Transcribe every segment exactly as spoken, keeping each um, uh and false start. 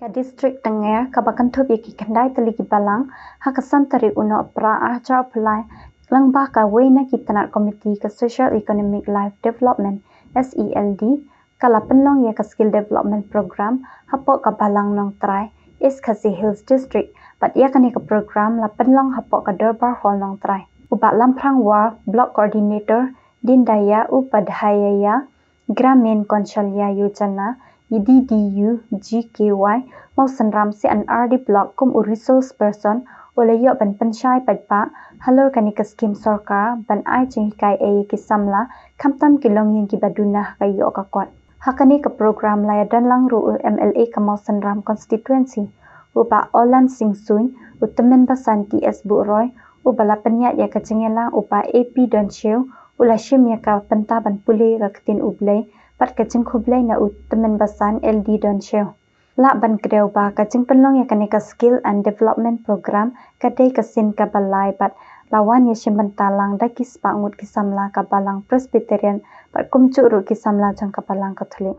Ka District Tyngeh kaba kynthup ïa ki khyndai tylli ki balang ha ka san tarik u Nohprah arhajar arphew lai, lyngba kawei na ki tnat komiti ka Social Economic Life Development, S E L D, ka la pynlong ïa ka Skill Development Program hapoh ka Balang Nongtrai, East Khasi Hills District, bad ïa kane ka program la pynlong hapoh ka Dorbar Hall Nongtrai. U Bah Lamphrang War, Block Coordinator, Deen Dayal Upadhyaya Gramin Kaushalya Yojana, D D U G K Y, Mawsynram C and R D Block kum u resource person, u la ïoh ban pynshai paidbah halor kane ka skim sorkar ban ai jinghikai ïa ki samla, khamtam ki longïing kiba duna ha ka ïoh ka kot. Ha kane ka program la ïadon lang ruh u M L A ka Mawsynram constituency, u Bah Orland Singh Suin, u tymmen basan T S Buhroy, uba la pynïaid ïa ka jingïalang u Bah A P Donshew, u la shim ïa ka bynta ban pule ïa ka ktien U Blei bad ka jingkhublei na u tymmen basan L D Donshew. Lah ban kdew ba ka jingpynlong ïa kane ka Skill and Development Program ka dei ka sien kaba lai bad la wan ïashim bynta lang da ki spah ngut ki samla ka Balang Presbyterian bad kumjuh ruh ki samla jong ka Balang Katholik.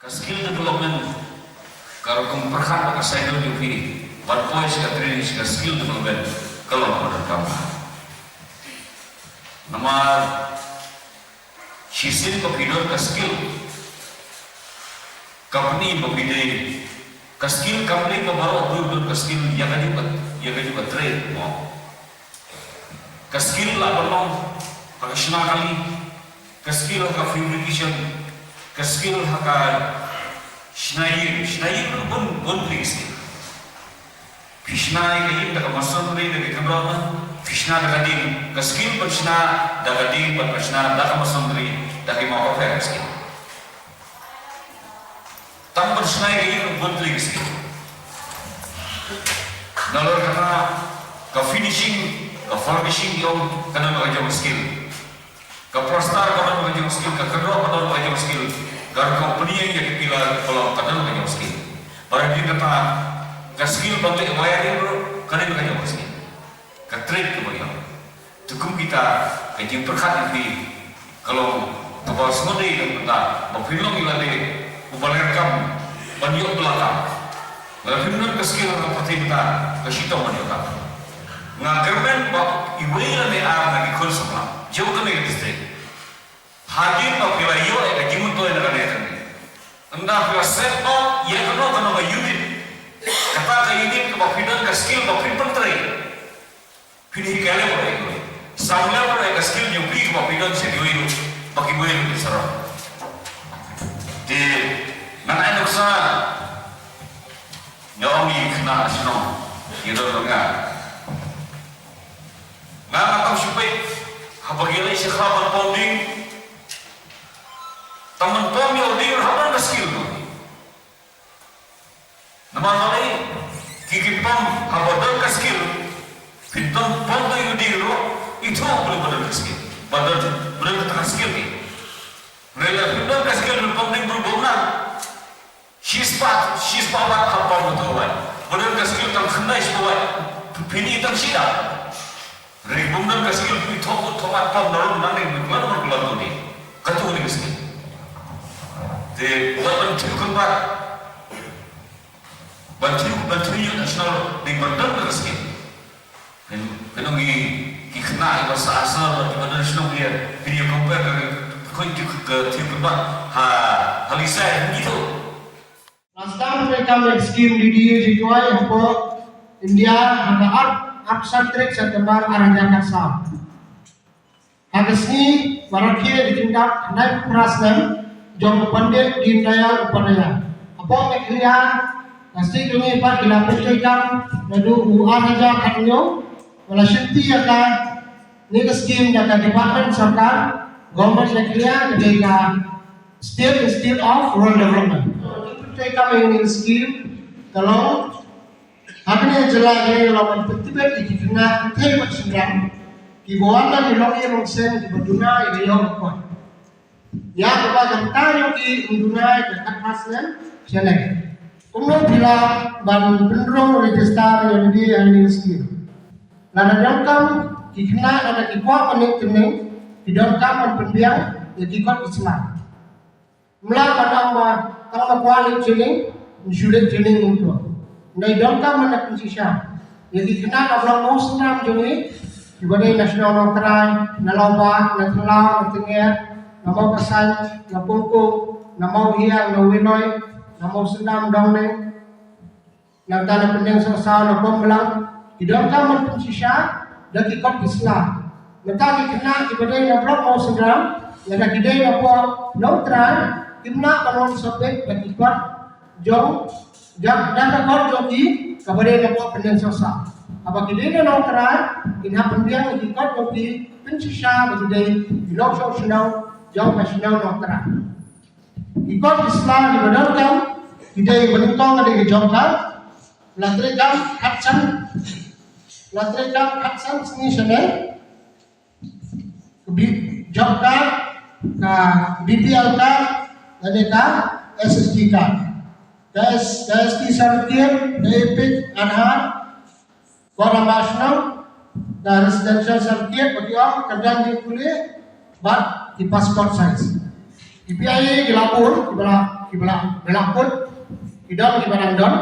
Ka skill development ka rukom pyrkhat ba ka saiñdur jong phi ban poi sha ka training sha ka skill development ka long kaba donkam. Namar shisien ba phi don ka skill, company ba phi dei, ka skill company ba baroh phi don ka skill ïa ka jong ka, ïa ka jong ka trade mo. Ka skill la ban long ha ka shna kali, ka skill ha ka fabrication, ka skill ha ka shna ïing, shna ïing ruh bun bun ki skill. Phi shna ïa ka ïing da ka masonry, da ka kynroh na, phi shna da ka ding, ka skill ban shna da ka ding, ban shna da ka masonry, da ki mawkapher ka skill. Tang ban shna ïa ka ïing bun tylli ki skill. Nalor kata ka finishing, ka furnishing ïa u, ka don ka jong ka skill. Ka plaster ka don ka jong ka skill, ka kynroh ka don ka jong ka skill, ka rukom pynïeng ïa ki pillar ka long ka don ka jong ka skill. Bad hadien kata ka skill ban leh wiring ruh ka don ka jong ka skill. Ka trade kaba ïong. Te kum kita ka jingpyrkhat ïa phi ka long kaba sngewdei, ka long kata ba phin long ïa lade uba leh kam ban ïoh ba la kam. Lada phim don ka skill ha ka pyrthei mynta ka shitom ban ïoh kam. Nga kyrmen ba iwei lane ar na ki khun samla jong kane ka district, hadien ba phi la ïoh ïa ka jingmyntoi na kane ka, ynda phi la set noh ïa kano kano ka unit, kata ka unit kaba phi don ka skill ba phin pyntrei, phin hikai lem ruh ïa kiwei, sam lem ruh ïa ka skill jong phi kaba phi don sha kiwei ruh, ba kiwei ruh kin sarong. Te ngan ai nuksa, nga ong ïa ki khynnah shnong, ïa don ba nga, nga, nga tang shu peit haba ki leit sha khlaw ban pom ding. Tang ban pom ïa u ding ruh hap don ka skill. Namar balei? Ki, ki pom haba don ka skill. Phin pom, pom ïa u ding ruh, ithuh balei ba don ka skill, ba don, ba don ka skill ki. Hynrei lada phim don ka skill, phin pom ding briew bymman. Shispah, shispah wat ha pom uto wat. Ba don ka skill tang khyndai spah wat. Phin i tang shida. Hynrei bym don ka skill, phi thoh, thoh wat pom na rum nangne, phi khlem, khlem tu dei. Katu dei ka skill. Te wat ban thiew kynbat. Ban thiew, ban thiew ïa national dei ban don ka skill. Phin, phin ong ïa ki khynnah kiba sah sah bad kiba don shnong ïa, phin ïa compare ka, ka, ka, ka thiew kynbat ha, ha Lalisa, phin ïathuh. La sdang treikam ïa ka skim D D U G K Y hapoh India ha ka arphew san tarik September arhajar khatsaw. Ha ka sngi ba rakhe ïa ka jingdap khyndai phew phra snem jong u Pandit Deendayal Upadhyaya hapoh Meghalaya, ka state jong ngi pat ki la pyntreikam naduh u arhajar khathynñiew, ba la shimti ïa kane ka skim da ka department sorkar, Government Meghalaya, ka dei ka State Institute of Rural Development. Ka jingpyntreikam ïa kane ka skim ka long ha kane ka jylla ka long ban pyntbit ïa ki khynnah kynthei bad shynrang kiba wan na ki longïing longsem kiba duna ïa ka ïoh ka kot. Ïa kaba ka rta jong ki ym duna ïa ka khatphra snem shaneng. Kumno phi lah ban pynrung register ïa lade ha kane ka skim? Lada donkam ki khynnah lada ki kwah ban leit training, ki donkam ban pynbiang ïa ki kot ki smat. Ym lah ban ong ba Tang na kwah leit training, shu leit training mynta. Nai donkam ban da pynshisha ïa ki khynnah na Block Mawsynram jong ngi, kiba dei na shnong Nongtrai, na Lawbah, na Thlaw, na Tyngeh, na Mawkasan, na Pongkung, na Mawhiang, na Winoi, na Mawsynram Dongleng, nangta na Pyndensohsaw, na Pomblang, ki donkam ban pynshisha da ki kot ki sla. Mynta ki khynnah kiba dei na Block Mawsynram, lada ki dei na Block Nongtrai, kim lah ban wan submit da ki kot jong, da, da ka kot jong ki kaba dei na Block Pyndensohsaw. Haba ki dei na Nongtrai, kin hap pynbiang ïa ki kot jong ki, pynshisha ba ki dei ki nongshong shnong jong ka shnong Nongtrai. Ki kot ki sla kiba donkam ki dei, ba nyngkong ka dei ka job card, la treikam khatsan, la treikam khatsan sngi shane, ka B-, job card, ka B P L card, lane ka S S T card. Ka S-, ka S T certificate, ka EPIC, Aadhaar, ka rangbah shnong, ka residential certificate, ba ki ong, ka don jingpule, bad ki passport size. Ki P I A ki la pun, kiba la, kiba la, ba la pun, ki don, kiba dang don.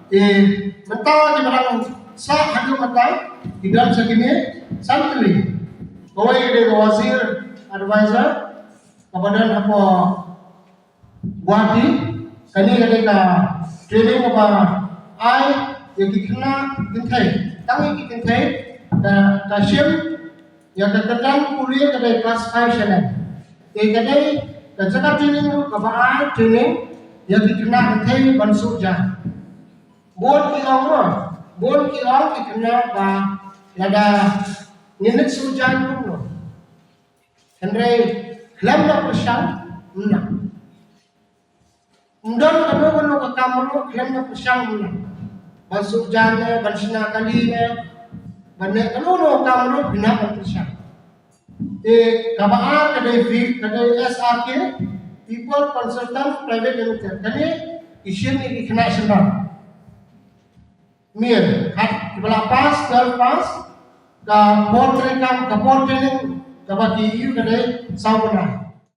Te mynta kiba dang sah haduh mynta, ki don sa kine san tylli. Kawei ka dei ka Wazir Advisor, kaba don hapoh Guwahati. Kane ka dei ka training kaba ai ïa ki khynnah kynthei, tang ïa ki kynthei, ka, ka shim ïa ka kyrdan pule ka dei class five shane. Te ka dei ka jaka training ruh kaba ai training ïa ki khynnah kynthei ban shu jan. Bun ki ong mo, bun ki ong ki khynnah ba lada ngin leit shu jan kumno. Hynrei khlem da pyrshang, ym nang. Ym don kano kano ka kam ruh khlem da pyrshang, ym nang. Ban shu jan ne, ban shna kali ne, ban ne kano kano ka kam ruh, phi hap ban pyrshang. Te kaba ar ka dei P, ka dei S R K, People Consultant Private Limited. Kane ki shim ïa ki khynnah shynrang. Mih, kat kiba la pass, twelve pass, ka por treikam, ka por training kaba ki ïoh ka dei saw bnai.